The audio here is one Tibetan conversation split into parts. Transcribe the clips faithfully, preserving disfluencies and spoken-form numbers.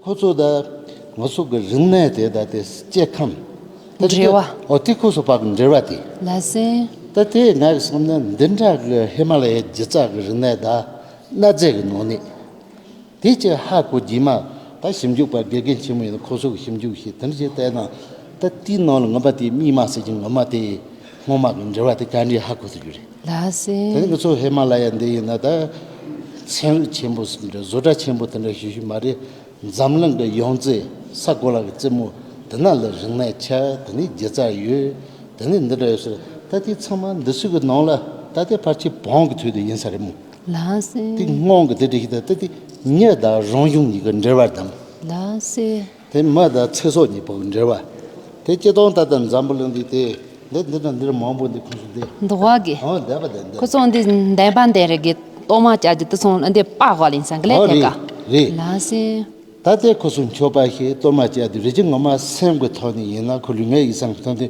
ཁོ་ཚོ་ད་ང་ཚོ་གི་རིག་གནས་དེ་ད་དེ་སྐྱེ་ཁམས་དེ་འབྲེལ་བ། ཨོ་དེ་ཁོ་ཚོ་བར་གི་འབྲེལ་བ་དེ། ལགས་སེ། ད་དེ་ང་གི་བསམ་ན་འདི་འདྲ་གི་ཧི་མ་ལ་ཡའི་སྒྱུ་རྩལ་གི་རིག་གནས་ད་གནའ་རྫས་གི་ནང་ནས། དེ་ཅིག་ཧ་གོ་རྗེས་མ་ད་ཞིབ་འཇུག་པ་དགེ་རྒན་ཆེན་མོ་ཡིན་ན་ཁོ་ཚོ་གི་ཞིབ་འཇུག་བྱས་དེ་འདྲ་བྱས་བལྟས་ན་ད་དེའི་ནང་ལ་ངོ་མ་དེ་མིག་མ་ཟེར་གྱི་ངོ་མ་དེ་སྔོན་མ་གི་འབྲེལ་བ་དེ་ག་འདྲས་ཧ་གོ་ཐུབ་རྒྱུ་རེད། ལགས་སེ། དེ་ནི་ང་ཚོ་ཧི་མ་ལ་ཡ་འདི་ཡིན་ན་ད་ཚན་རིག་ཆེན་པོ་ཟེར་འདྲ་བཟོ་གྲྭ་ཆེན་པོ་དེ་འདྲ་ཞུ་རྒྱུ་མ་རེད། འཛམ་གླིང་གི་ཡོངས་རྫས་ས་གོ་ལ་གི་རྩེ་མོ་དེ་ན་ལ་རིག་གནས་ཆེ། དེ་ནི་སྒྱུ་རྩལ་ཡོད། དེ་ནི་འདི་འདྲ་ཡོད་ཟེར། ད་དེ་ཚང་མ་འདི་ཚོ་གི་ནང་ལ་ད་དེ་ཕལ་ཆེར་བོང་གི་དུས་དེ་ཡིན་ས་རེད་མོ། ལགས་སེ། དེ་སྔོན་གི་དེ་འདྲ་ཞིག་ད་ད་དེ་མྱི་དང་རང་བྱུང་གཉིས་ཀྱི་འབྲེལ་བ་དང་། ལགས་སེ། དེ་མི་དང་ཚེ་སྲོག་གཉིས་པོ་གི་འབྲེལ་བ། དེ་སྤྱིར་བཏང་ད་ལྟ་འཛམ་བུ་གླིང་འདི་དེ་འདི་འདི་དང་འདིར་མང་པོ་འདི་ཁོང་ཚོ་འདི། འདི་བ་གི། ཨོ་འདས་པ་འདས་འདས། ཁོ་ཚོ་འདི་འདས་པ་འདས་རེད་གི་གཏོར་མ་བཅའ་རྒྱུ་དེ་ཚོ་འདི་པ་གོ་ལིན་སང་གི་ལས། ཨོ་དེ་ག་རེད་རེད། ལགས་སེ། ད་ལྟའི་ཁོ་ཚོ་མཆོད་པ་ཞིག་གཏོར་མ་བཅའ་དུས་རེ་ཅིག་ངོ་མ་སེམས་ཀྱི་ཐོག་ནས་ཡིན་ན་ཁོ་ལུས་ངག་ཡིད་གསུམ་གྱི་ཐོག་ནས་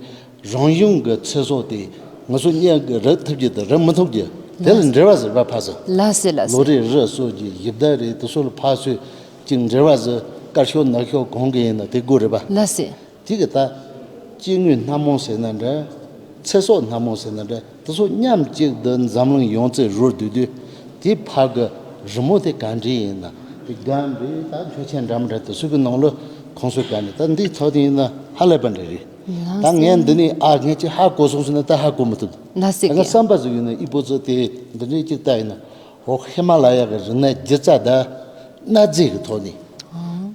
རང་བྱུང་གི་ཚེ་སྲོག་དེ་ང་ཚོ་གཉིས་ཀྱིས་རིག་ཐུབ་རྒྱུ་དང་རིག་མི་ཐུབ་རྒྱུ་དེ་ལ་འབྲེལ་བ་ཟེར་བ་ཕར་ཟེར། ལགས་སེ་ལགས་སེ། ལོ་རེ་རི་གསོ་རྒྱུ་ཡིབ་ད་རེད་དེ་ཚོ་ལ་ཕར་ཚུར་ཅིག་འབྲེལ་བ་ཟེར་དཀར་ཤོག་ནག་ཤོག་གང་གི་ཡིན་ན་དེ་དགོས་རེད་པ། ལགས་སེ། དེ་གི་ད་སྐྱེ་དངོས་སྣ་མང་ཟེར་ན་འདྲ། ཚེ་སྲོག་སྣ་མང་ཟེར་ན་འདྲ། དེ་ཚོ་མཉམ་གཅིག་ཏུ་འཛམ་གླིང་ཡོངས་རྩེ་རོལ་སྡོད་དུས་དེའི་བར་གྱི་རི་མོ་དེ་ག་འདྲ་ཡིན་ན་དེ་སྒམ་རེད་ད་མཆོད་ཆས་འདྲ་མི་འདྲ་དེ་ཚོ་གི་ནང་ལ་ཁོང་ཚོ་ག་འདྲ་ད་འདི་ཐོག་དེ་ཡིན་ན་ཧ་ལས་པ་འདྲ་རེད། ད་ངས་འདི་ནས་ཨ་ངས་ཅིག་ཧ་གོ་སོང་ཟེར་ན་ད་ཧ་གོ་མི་ཐུབ། ལ་སེ་ད་ངས་གི་བསམ་པ་ཟིག་ཡོད་ན་ཨི་པོ་ཙི་དེ་འདི་འདྲའི་ཅིག་ལྟ་ཡིན་ན་འོ་ཧི་མ་ལ་ཡ་གི་རི་ནས་སྒྱུ་རྩལ་ད་གནའ་རྫས་ཀྱི་ཐོག་ནས་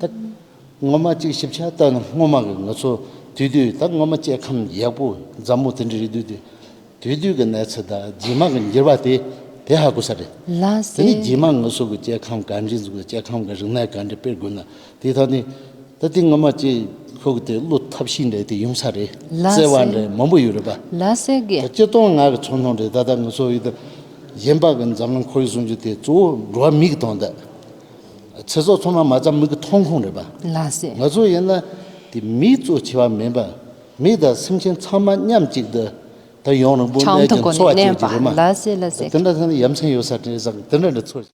ད། ངོ་མ་གཅིག་ཞིབ་ཆ་ལྟ་ན་སྔོན་མ་གི་ང་ཚོ་དུས་དུས་ད་ངོ་མ་སྐྱེ་ཁམས་ཡག་པོ་འཛམ་བུ་དེ་འདྲ་རེད་དུས་དུས་དུས་དུས་ཀྱི་གནས་ཚུལ་དང་རྗེས་མ་གི་འགྱུར་བ་དེ་དེ་ཧ་གོ་ས་རེད། ལ་དེ་ནི་སེ། རྗེས་མ་ང་ཚོ་གི་སྐྱེ་ཁམས་ག་འདྲ་འཛུགས་སྐྱེ་ཁམས་གི་རིག་གནས་ག་འདྲ་སྤེལ་དགོས་ན་དེ་ཐོག་ནས་ད་དེ་ངོ་མ་ཅིག་ཁོ་གི་དེ་བློ་ཐབས་ཤེས་འདྲ་དེ་ཡོང་ས་རེད། ལ་བརྩེ་བ་སེ། འདྲ་མང་པོ་ཡོད་རེད་པ། ལ་སེ་གི། ད་སྤྱིར་བཏང་ང་གི་ཚོར་སྣང་རེད་ད་ལྟ་ང་ཚོ་ཡོད་ད་གཞན་པ་གི་འཛམ་གླིང་ཁོར་ཡུག་སྲུང་སྐྱོབ་དེ་གཙོ་བོ་འགྲོ་བ་མིའི་གི་དོན་དག་ཚེ་སྲོག་ཚང་མ་མ་རྩ་མི་གི་ཐོན་ཁུངས་རེད་པ། ལགས་སེ། ང་ཚོ་ཡིན་ན་དེ་མིའི་གཙོ་ཆེ་བ་མིན་པ་མི་དང་སེམས་ཅན་ཚང་མ་མཉམ་གཅིག་ཏུ་ད་ཡུན་རིང་པོ་ཆང་གནས་འཐུང་ཀྱི་གོ་འཚོ་བ་ནས་སྐྱེལ་གྱི་རེད་མ། ལགས་སེ་ལགས་སེ། དེ་འདྲ་ཐང་ན་ཡ་མཚན་ཡོད་ས་དྲན་ས་དེ་འདྲ་འདྲ་ཚོར།